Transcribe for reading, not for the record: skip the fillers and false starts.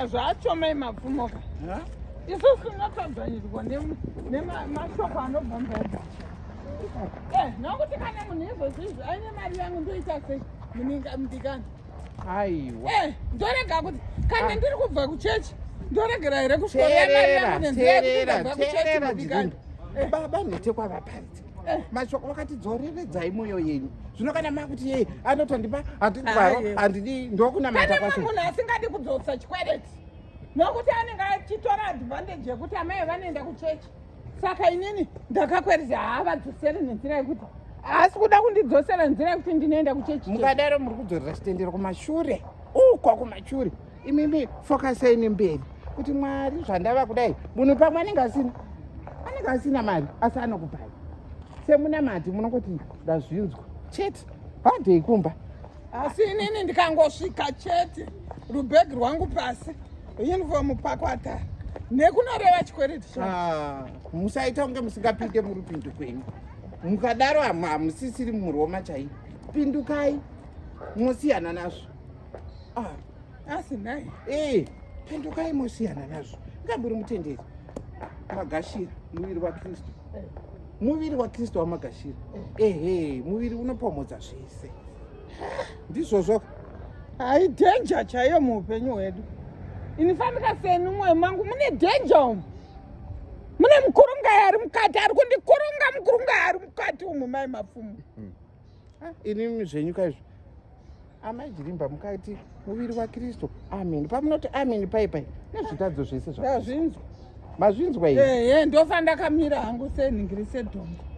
Saka zvacho mai Mapfumoka, isusu tinotadzanyirwa nemashoko anobva mubhaibheri. Eh, nokuti kana munhu izvozvizvi aine mari yangu ndoita sei muninga mudikani? Aiwa. Eh, ndorega kuti kana ah. ndiri kubva kuchechi ndoregera here kusvika mari yangu nenzira yekuti ndabva kuchechi mudikani? Eh. Baba nhete kwavaparidzi. Eh. Mashoko vakati dzoreredzai mwoyo yenyu. Zvino kana makuti yeye anotondipa handidwaro handidi ndokunamata kwacho. Kana munhu asingadi kudzosa chikwereti nokuti anenge achitora advantage yekuti amai vanoenda kuchechi saka inini ndakakweresa haavadzoseri nenzira yekuti haasi kuda kundidzosera nzira yekuti ndinoenda kuchechi mukadaro muri kudzorera chitendero kumashure uko kumashure imimi fokasei nemberi kuti mwari zvandava kudai munhu pamwe anenge asina anenge asina mari asi anokupai semunamati munongoti ndazvinzwa chete handei kumba asi inini ndikangosvika chete rubhegi rwangu pasi uniform pakwata nekunoreva chikwereti cha ah, musaita kunge musingapinde murupindu kwenyu mukadaro hamusisiri muroma chaiyo pindukai mosiyana nazvo ah. asi nhai ee pindukai mosiyana nazvo ngamburi mutenderi magashira muviri wakristu eh. muviri wakristu wamagashira ehe muviri unopomhodza zvese ndizvozvo hai dhenja chaiyo muupenyu hwedu inifanika seni mwoyo mangu mune dhenja umu mune mukurungai ari mukati ari kundikurunga mukurungai ari mukati umu mai mapfumo hmm. ah, ini zvenyu kaizvo amai jirimba mukati muviri wakristu amen pamunoti amen pai pai nezvitadzo zvese zvazvinzwa mazvinzwa ehe ndofa ndakamira hangu senhingiri sedhongo.